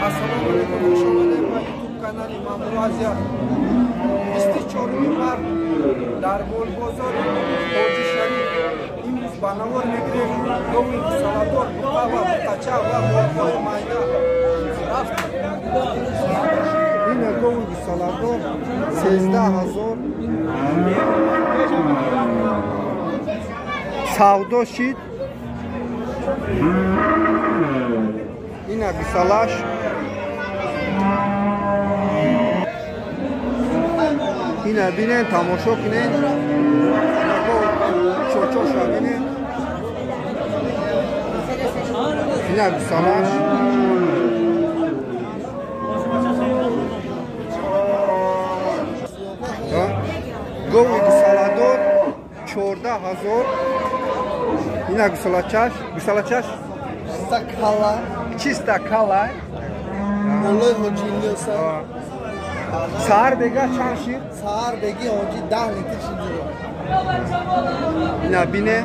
Ассалому алайкум, хуш омадед ба YouTube канали Мамур Азия. 24 март дар Болбозори Ҳоҷи Шариф имрӯз ба навор мегирем гови гусаладор, буқа ва буқача ва молҳои майда. Рафтем. Ин гови гусаладор 13 000 савдо шид. Ина гусалаш. Ина бинен, тамошо кунен. Чочоша бинен. Ина гусалаш. Гови гусаладор 14 000. Ина гусалачаш, гусалачаш. Кала. Чиста кала. Молои ҳоҷи Илёса. Саҳар бега чанд шир? Саҳар беги ҳоҷи 10 литр шир дорад. Ина бине.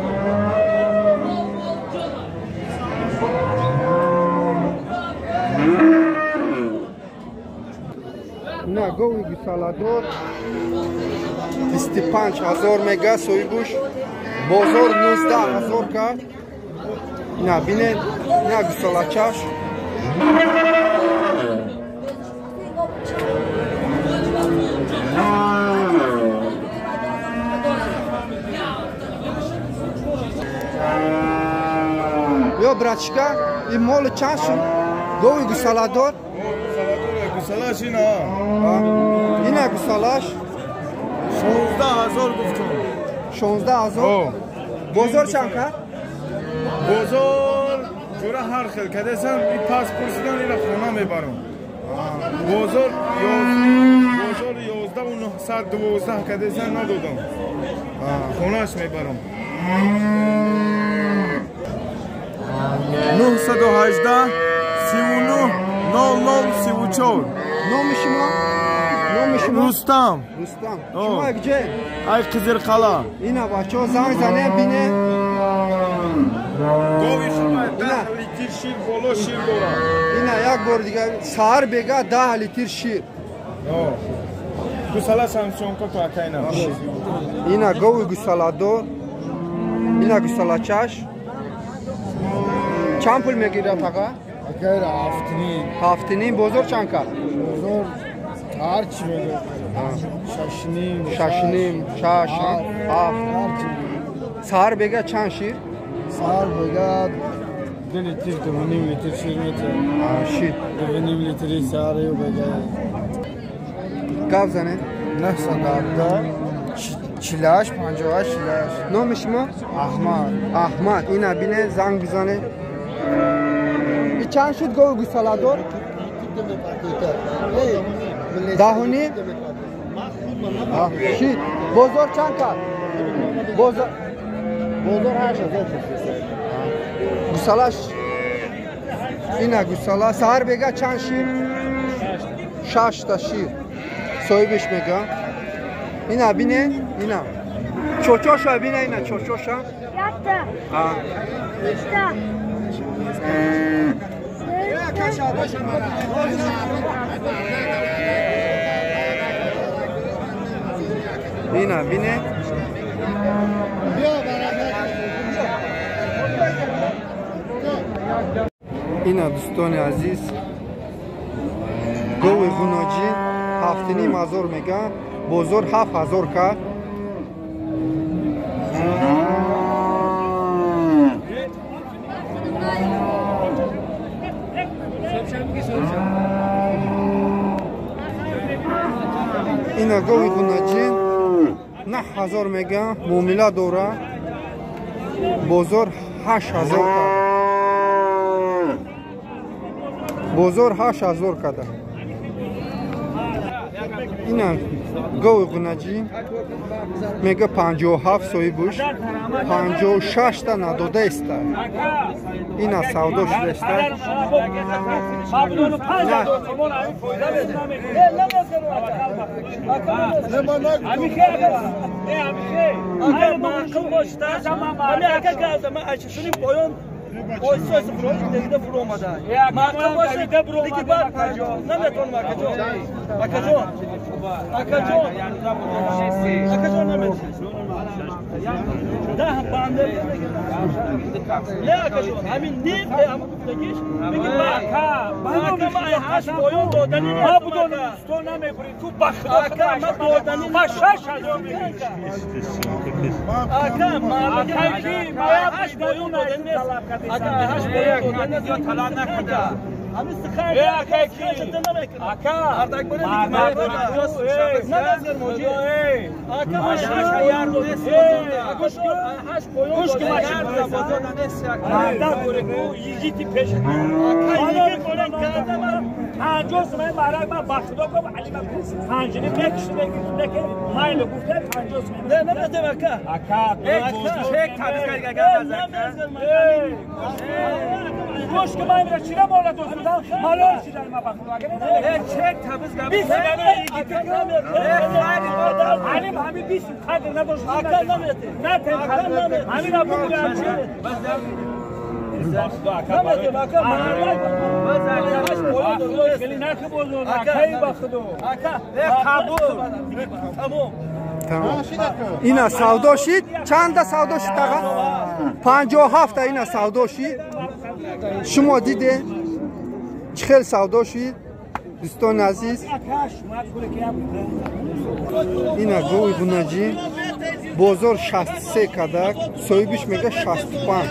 Ина гови гусаладор 25 000 мега соҳибуш, бозор 19 000 кард. Ина бине, ина гусалачаш. Ё братишка, ин моли чанд шуд? Гови гусаладор? Гусалаш ина. Ина гусалаш. 16 000 гуфтум. 16 000? Бозор чанд кард? Бозор ҷура ҳар хел кадесам, и пас пурсидан, ира хона мебарам. Бозор 11 900, 12 кадесан, надодам. Хонаш мебарам. 918 39 00 34. Номи шумо? Номи шумо? Рустам. Рустам. Шумо куҷое? Ай Қизирқала. Ина бачаҳо, занг занем, бине. Гови шумо 10 литр шир боло шир дорад. Ина як бор дигар, саҳар бега 10 литр шир. Гусала самсонка то акайна. Ина гови гусаладор. Ина гусалачаш. Чанд пул мегирад, аға? Агар ҳафтним. Ҳафтним. Бозор чанд кард? Бозор ҳарчи мегӯяд. Шашним. Шашним, шаш, ҳафт. Саҳар бега чанд шир? Саҳар бега 2 литр, 2,5 литр шир метиҳад. Шир. 2,5 литри саҳарю бега. Гап занед. 917 48 58 48. Номи шумо? Аҳмад. Аҳмад. Ина бине, занг бизанед. И чанд шуд гови гусаладор? Даҳуним? Шид. Бозор чанд кард? Бозор. Бозор 8000. Гусалаш. Ина гусала. Саҳар бега чанд шир? Шашта шир. Соҳибиш мега. Ина бине, ина. Чочоша бине, ина чочоша. Якта. Учта. Сета. Ина бине. Ина, дӯстони азиз, гови ғуноҷӣ 7500 меган, бозор 7000 кард. Ина гови ғунаҷӣ 9000 меган, муомила дора, бозор 8000 кард. Бозор 8000 када. Ина гови ғунаҷӣ мега 57, соҳибуш 56-та надодаиста. Ина савдо шудаиста. Ой, сой, дегида фуро омада. Маъқул бошад, леки баъд наметавонам, акаҷон. Акаҷон. Акаҷон. Акаҷон наметавонам. Даҳ банда не, акаҷон, ҳамин ним ҳама гуфтагиш беги баъд. Ака, ман ҳашт поён додани Ма будонам, сто намебурӣ ту, ба худо. Ака, ман додани Ма 6000 мегирӣ. Ака, ман ҳашт поён додани нест. Ака, ҳашт поён додани нест. Талаб накарда. Ҳамин сихан Ака, ака, ман ҳашт поён Гӯш ки, йигити пеш 50 сомаи марак, ман ба худо гум, али, ман панҷини мекиши, мегирифт, майло гуфта 50 сомаи. Не, наметем, ака. Ака, гӯш ки, ман инро чира мола дӯстудам, малол шидан, ма ба худо алим ҳами 20 қадр надошт. Ака, наметем. Натем, ҳамина бугӯям. Наметем, ака. Хеле нархи бозор, акаи, ба худо. Ака, қабул, тамом. Ина савдо шид. Чанда савдо шид, аға? 57-та ина савдо шид. Шумо диде, чӣ хел савдо шид, дӯстони азиз. Ина гови бунаҷӣ, бозор 63 кадак, соҳибиш мега 65.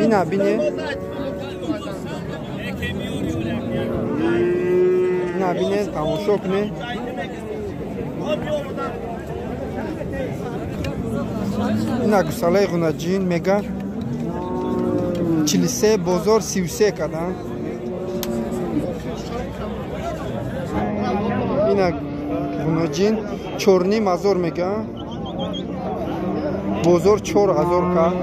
Ина бине, ина бине, тамошо куне. Ина гусалаи ғунаҷин мега 43, бозор 33 кадан. Ина ғунаҷин 4500 мега, бозор 4000 кард.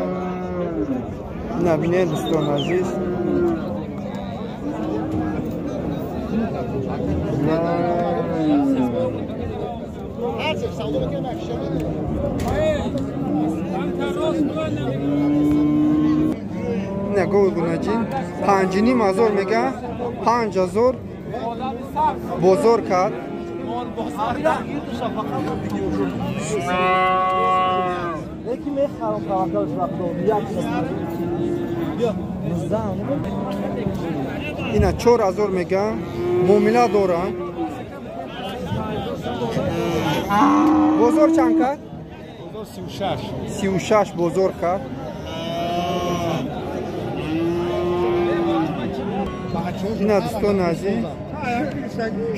Ина бинед, дӯстони азиз. Ина гови гунаҷин 5500 мега, 5000 бозор кард. Леки мехарам таваккалш вақто як. Ина 4000 мега, муомила дорам. Бозор чанд кард? 36 бозор кард. Ина, дӯстони азиз,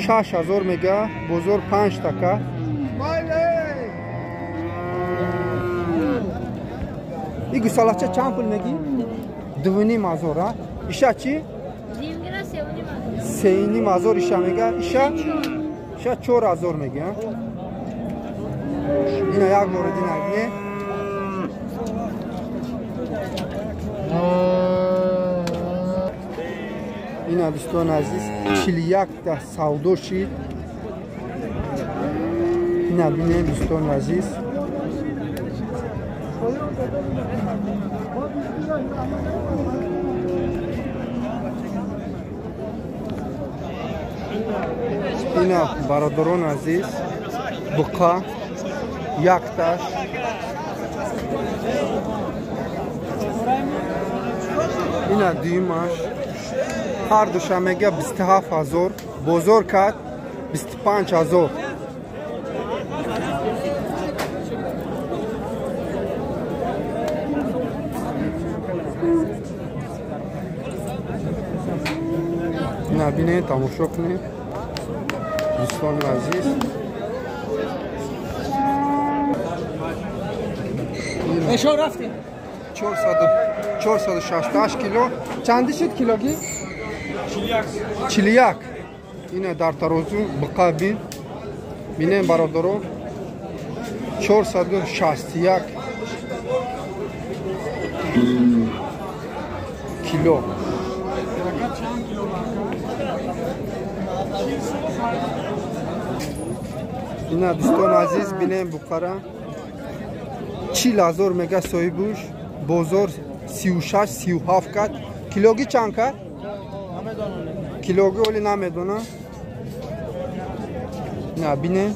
6000 мега, бозор панҷта кард. И гусалача чанд пул мегӣ? 2500. А иша чӣ? 3500 иша мега. Иша 4000 мега. Ина як бори дина бине. Ина, дӯстони азиз, 41-та савдо шид. Ина бинем, дӯстони азиз. Ина, бародарони азиз, буқа якташ. Ина дуюмаш. Ҳар душа мега 27 000, бозор кард 25 000. Ина бинед, тамошо кунед, дӯстони азиз. Эшо рафтем. 468 кило. Чанди шуд килоги? 41. Ина дар тарозу буқа бин. Бинем, бародаро. 461 кило. Ина, дӯстони азиз, бинем буқара. 40 000 мега соҳибуш, бозор 36 37 кард. Килоги чанд кард? Килоги оли намедонам. На бине.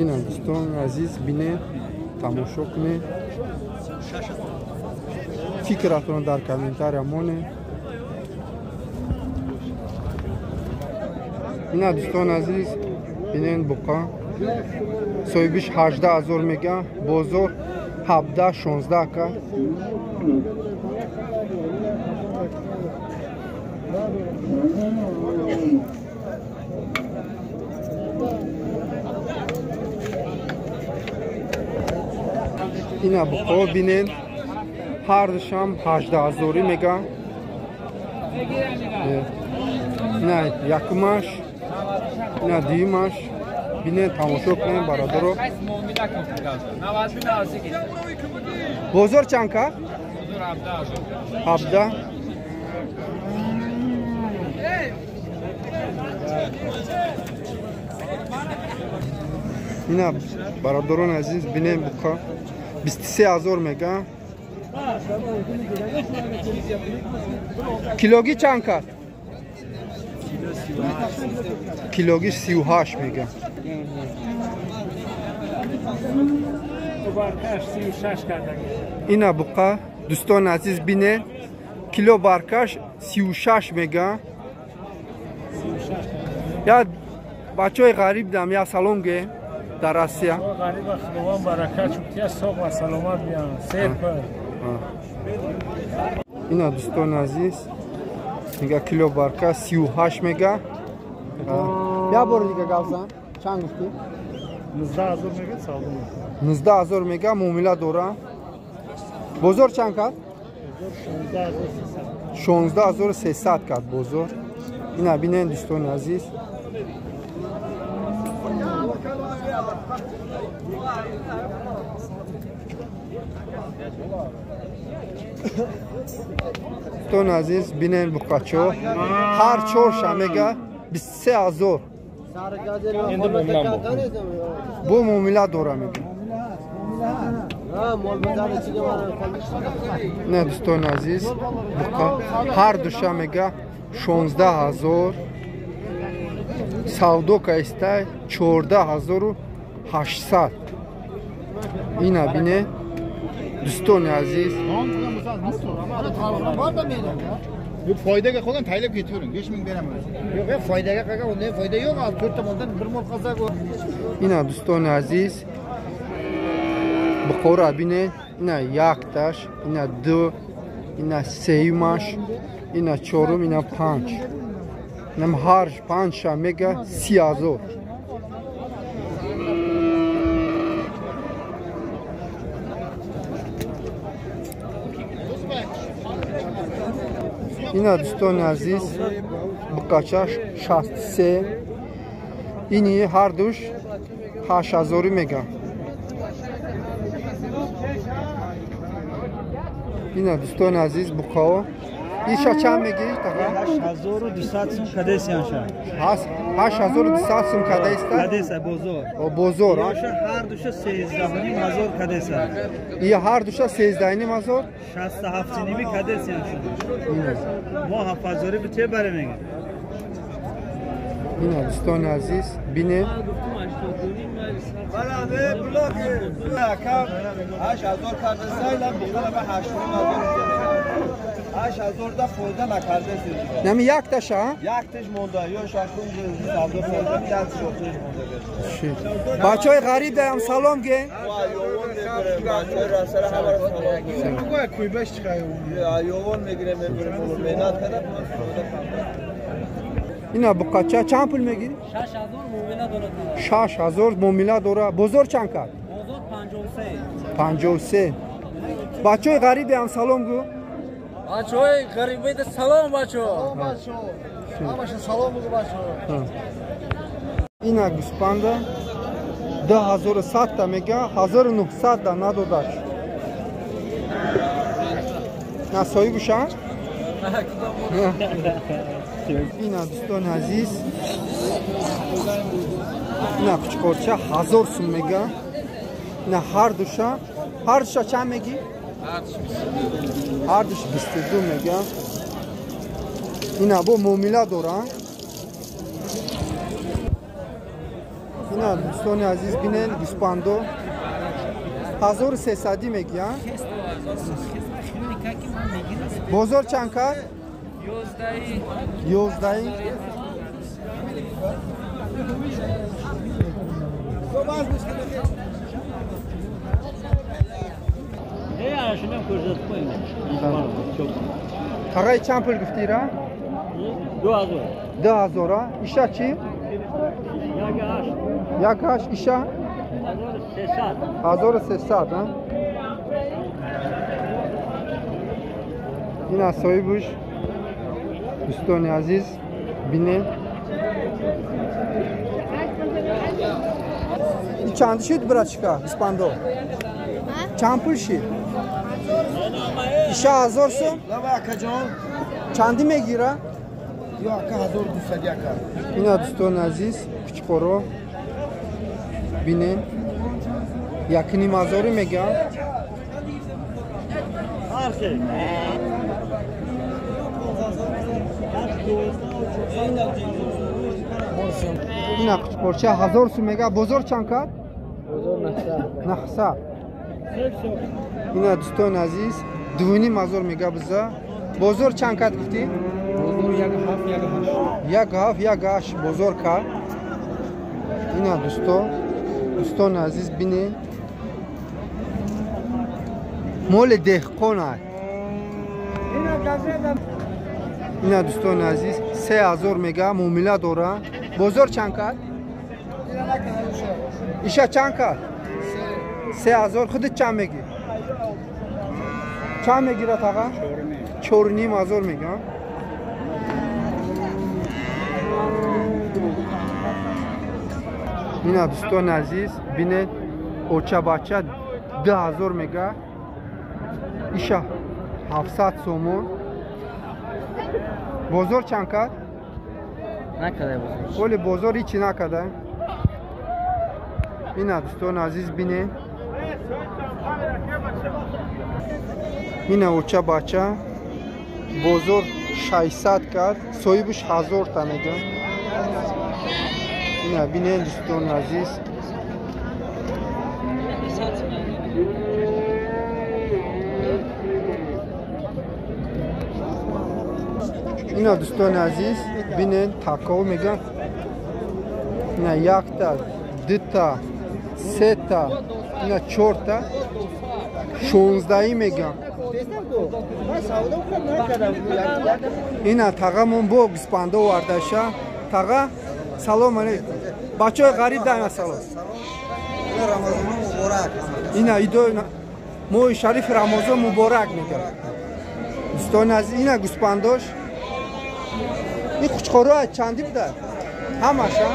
Ина дӯстон азиз бине, тамошо кунед. Фикратон дар комментария монед. Ина дӯстон азиз бинен буқа соҳибиш 18,000 мега, бозор 17 16 ка. Ина буқо бинен ҳар душам 18,000 мега. На якумаш, на дуюмаш. Бинен тамошо кунем бародаро. Бозор чанд кард? 17. Ина бародарон азиз бинен буқа 23,000 мега. Килоги чанд кард? Килоги 38 мега. Ина буқа дӯстон азиз бине кило баркаш 36 мега. Я бачаҳои ғариб дам я салом ге дар Россия. Ғариба Худованд баракат чуктия соғ ва саломат биён. Сер. Ина дӯстон азиз мега кило барка 38 мега. Я бор дига гавзан чанд гуфтӣ? 19,000 мега савдо. 19,000 мега муомила дора. Бозор чанд кард? 16,300 кард бозор. Ина бинен дӯстони азиз. Дӯстони азиз бинен буқачо ҳар чорша мега 23,000. Бо муомила дора мега. Не дӯстони азиз буқа ҳар душа мега 16,000. Савдо кайстай 14,800. Ина бине дӯстони азиз. Bu foydaga qolgan taylab ketavering, 5000 beraman. Yo'q, yo'q, foydaga qolgan, undan foyda yo'q, al 4 tomondan bir mol qolsa. Ина дӯстони азиз буқора бине, ина якташ, ина ду, ина сеюмаш, ина чорум, ина панҷ. Инам ҳар панҷша мега 30,000. Ина дӯстони азиз буқачаш 63. Ини ҳар душ 8,000 мега. Ина дӯстони азиз буқао иша чанд мегирӣ тақа? 8200 сум кадесианша. 8200 сум кадеста? Кадеса бозор. О бозор, а? Ҳар душа 13500 кадеса. И ҳар душа 13500? 67,5 кадесианша. Мо 7000 бите баре мегирем. Ина дӯстони азиз бине. Бале, блок акам 8000 кардесайла бухала ба 8500. 8000 да фойда накардесиз. Нами якташа? Якташ монда, ё шакун савдо фойда якташ охириш монда. Бачаҳои ғариб даям салом ге. Ина буқача чанд пул мегирӣ? 6000 муомила дорад. 6000 муомила дорад. Бозор чанд кард? Бозор 53. 53. Бачаҳои ғариб ҳам салом гӯ. Бачаҳои ғарибида салом бачаҳо. Ҳамаша салом гӯ бачаҳо. Ина гӯспанда 2100 та мега, 1900 да надодаш. На соҳибуша? Ина дӯстони азиз, ина қучқорча 1000 сум мега. Ина ҳар душа, ҳар душа чанд мегӣ? Ҳар душ 22 мега. Ина бо муомила дора. Ина дӯстони азиз бинен гӯспандо 1300 мегӣ. Бозор чанд кард? 11. Тағай чанд пул гуфтира? 2000. 2000. Иша чӣ? 1.8. Иша? 1300. Ина соҳибуш дӯстони азиз бинед. Чанд шуд братчика гӯспандо? Чанд пул шид? Иша 1000 сум? Чанди мегира? Ина дӯстони азиз кучқоро бинед. 1.5 ҳазорӣ мега. Ина қучқорча 1000 сум мега. Бозор чанд кард? 900. Ина дӯстони азиз 2.5 ҳазор мега биза. Бозор чанд кард гуфтӣ? 1.7 1.8 бозор кард. Ина дӯстони азиз бинед. Моли деҳқон аст. Ина дӯстони азиз 3000 мега муомила дора. Бозор чанд кард? Иша чанд кард? 3000. Худат чанд мегӣ? Чанд мегирад аға? 4.5 ҳазор мега. Ина дӯстони азиз бинед оча бача 2000 мега. Иша 700 сомон. Бозор чанд кард? Накарда бозор. Оли бозор ҳичи накарда. Ина дӯстони азиз бинед. Ина оча бача бозор 600 кард, соҳибуш 1000 та мега. Ина бинед дӯстони азиз. Ина дӯстони азиз бинед таков меган. Ина якта, дута, сета, ина чорта, 16 меган. Ина тағамон бо гӯспандо овардаша. Таға салом алейкум. Бачаҳои ғариб дайма салом. Ина идои моҳи шарифи Рамазон муборак меган. Дӯстони азиз ина гӯспандош. Ин қучқоро чанди буда? Ҳамаша?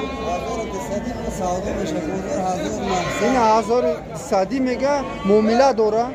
Ина 1200 мега муомила дора.